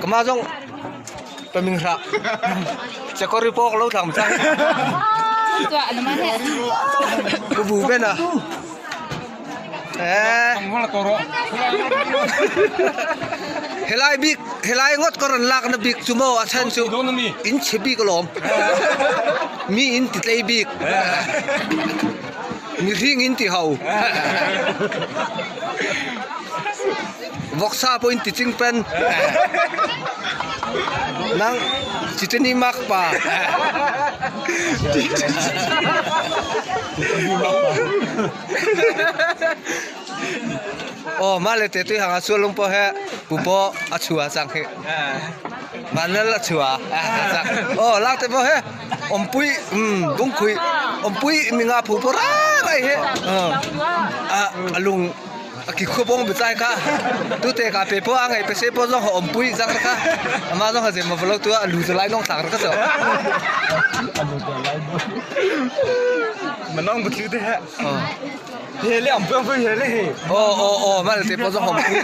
Kama zong paming hra. Chakori pok lo thang chang. Ku bu ben a. Eh. Helai bik helai ngot ko ran lak na bik chu mo a chan chu in che bik lom. Mi in ti tlei bik. Mi hring in ti ho. Vawksa pawh in ti ching pen. Nang chitini mak pa. Aw mah le te tui hang ah sual lung pawh he pu pawh a chua cang hi. Vanlal a chua cang. Aw lak te pawh he awmpui um bungkhui awmpui minga phu pawh ra rai hi. A lung A ki khua bong bitlai kha tu te ka pe po a ngai pe se po zong ha om pui zang kha ama zong ha zem ma vlo tu a lu zu lai nong thak ka so Manong bu tu te ha. He le am pui he le he. O o o ma le te po zong hom pui.